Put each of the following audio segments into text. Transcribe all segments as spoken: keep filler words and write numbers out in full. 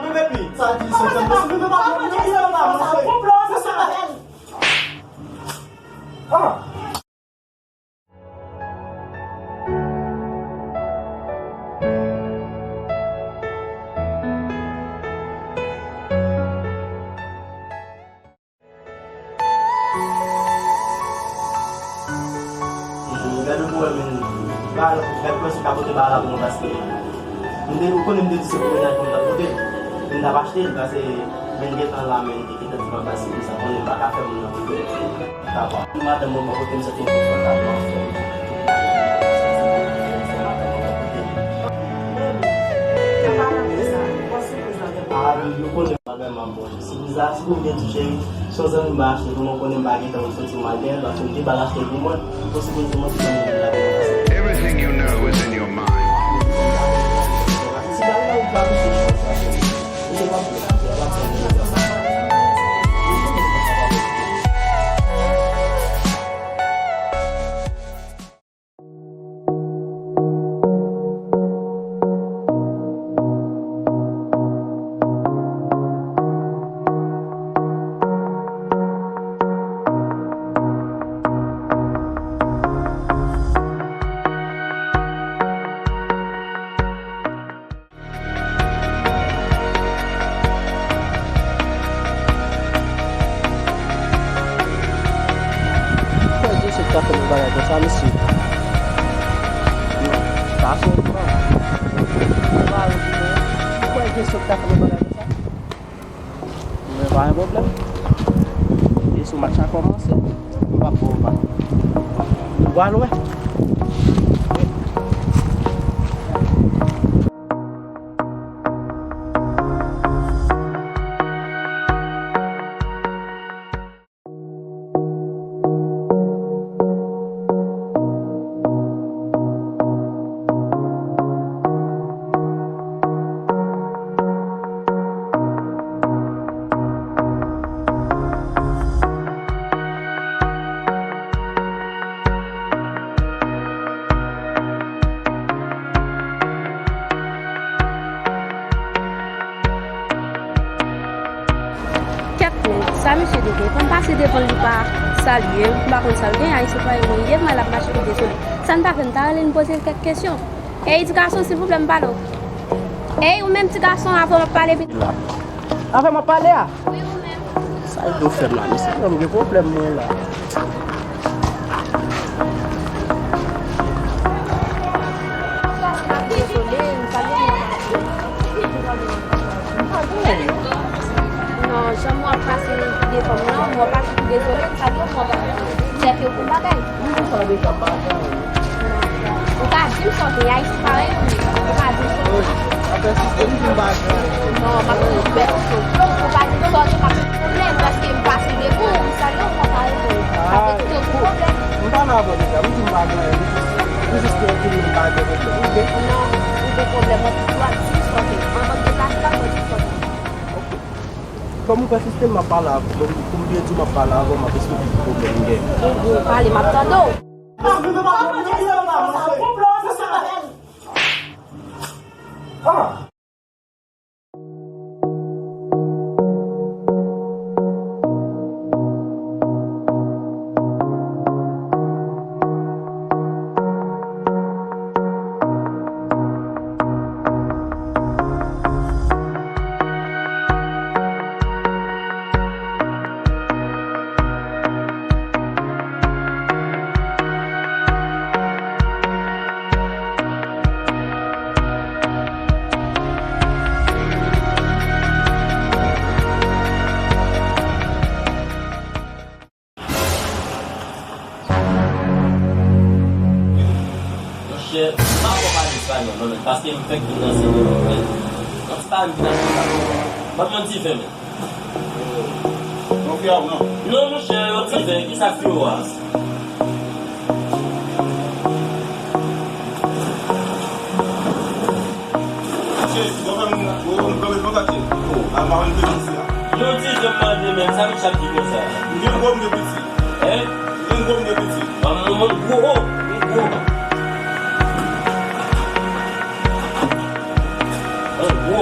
ap rive pi. Sa di se sa, si nou pa pran, nou pa pran, se sa. Ah. Gade pou wè, men, ba, gade pou wè si w ka pote ba la pou mwen, paske m te, ou konnen m te di se pou mennaj mwen m t ap pote. M t ap achte l, paske men gentan la, men m te gentan di m ap bay sipri sa, konnen m pa ka fè moun nan pote. Papa, madanm mwen bò kote m soti yon konfòtab nan fè. Ah, nou konnen bagay m ap bon. Si bizar, si pou m gen ti cheri, se yon zanmi m ba achte pou mwen, konnen m pa gen tan pou soti m al dèyè l, paske m te ba l achte pou mwen, pou sipoze mwen te konn la pou mwen pase. Everything you know is in your mind. Si bagay la ou pa touche chans la, ou te pa pou la, ou pa pou la. Kwè Jesòt ka fè nou bagay konsa, mesye. Sa se yon prank. Ou pa wè, kwè Jesòt ka fè nou bagay konsa? Men pa gen pwoblèm. E sou match la kòmanse. M p ap pran w pa. Nou pral wè. Kèt men, sa misye te gen? Fò m pase devan l, li pa salye m, m pa konn sa l gen, ayisyen parèy mwen, li devan l ap mache pou dezole. Sa n ta fè, m ta rele n poze l kèk kesyon. Ey, ti gason, silvouplè, m pale w. Ey, ou menm ti gason, avè w m ap pale pito. Avè w m ap pale a? Wi, ou menm. Sa l do fè m la, mesye? Mwen gen pwoblèm mwen la. Dezole, m salye w. M pa konnen. Non, jan mwen ap pase devan m nan, mwen pa tou dezole, m salye w, mwen pa. Chèf yo pou bagay. Ou ka di m sòti, Ayisyen parèy ou menm. Ou ka di m sòti. Apre sistèm ki m pa gen. Non, m ap di w bèl. Ou ka di m sòti, m ap di pwoblèm, paske m pase devan w, m salye w, m pa reponn. Sa vle di ou gen pwoblèm. M pa nan avè w deja, m di m pa gen anyen, m jis, m jis te di m pa gen pwoblèm, oke? Non, ou gen pwoblèm, mwen tou dwa di m sòti. Anvan m deplase, pa fò di m sòti. Oke. Kòm ou kwè sistèm m ap pale avè w, pou m byen di w m ap pale avè w, m ap esplike ki pwoblèm m gen. Ou di w pale, m ap tande w. Monchè, m pa ko pale espanyòl non, men paske m fèk vin nan Sendomeng, men. Pa vin achte sa. Ban m yon ti ven, men. Yon fia ou non? Non, monchè, yon ti ven, ki sa fia w a? Che, yon fè m, yon, yon, yon, yon, yon, yon, al mwen pedi isi a. Yon ti ven m mande, men, sa misye ap di konsa? M gen gwo, m gen piti. Hein? M gen gwo, m gen piti. Ban m yon gwo, yon gwo. Yon gwo.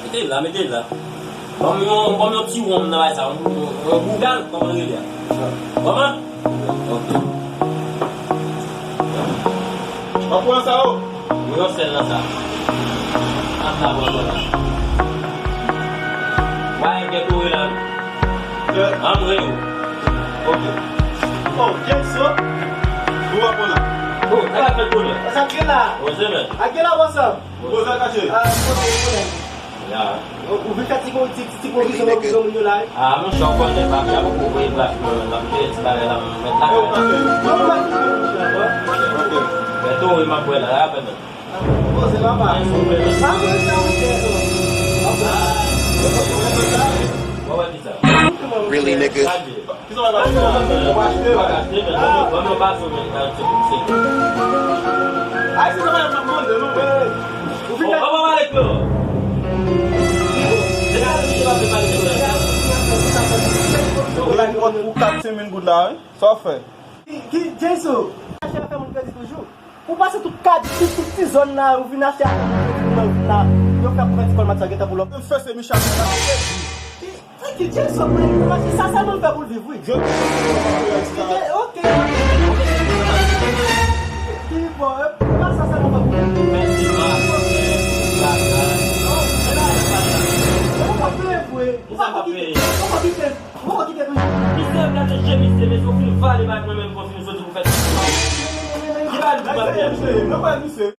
Mete l la, mete l la. Ban m yon, ban m yon ti wonm nan bay sa. Yon, yon, yon bougal, kòman l rele a? Kòman? Ok. W ap pran sa, o? Wi, yon sèl nan sa. Ap la, pran, pran la. Bay, gen tou la. An m rele w. Ok. Oh, James, yo. Ou ap pran la. Oh, sa ka fèt kounye a? Sa k gen la? Oh, se mèt. A gen la, what's up? Bon, sa kache. Ah, bon, bon, bon. Ya. Ou, ou vin fè ti ko-, ti, ti, ti pwovizyon, pwovizyon moun yo la, wi. Ah, monchè, w konnen, papi a poko voye plas mwen, menm, l ap jere ti bagay la, m mèt lakay. Non, m ap kite w, monchè, bro. Ok. Mèt ou, wi, m ap wè la, la, pèmèt. Poze, papa. Sa mwen sa, monchè, non. Wè, wè, kisa? Really, nigga? Kisa w ap achte la? W ap achte, men, ban m yon baso, men, sa, se, se. Ay, se sa, m ap mande, non, men. Ou vin fè. Ou pa pale kreyòl. Se pa misye pa vle pale kreyòl. Ou vin kont pou kat senk mil goud la, wi. Sa w fè? Ki, ki, Jason, achte afè moun kredi toujou. Ou pase tout kat, tout, tout ti zòn la, ou vin achte afè moun kredi, ou vin la. Yo fè pou fè ti kòl mat sa, gentan pou lòt. Fè se Michel ki pa kredi. Ki, ki Jason, men, ou pase sa sèlman fè pou l viv, wi. Je Ok. Ki bon, e, pa sa sèlman fè pou l viv. Ou pa vle vre. Ou pa kite, ou pa kite. Ou pa kite toujou. Misye ap gade je misye, mesye, ou fin vale bay mwen menm, pou fin soti pou fè. Ki bagay nou pa fè?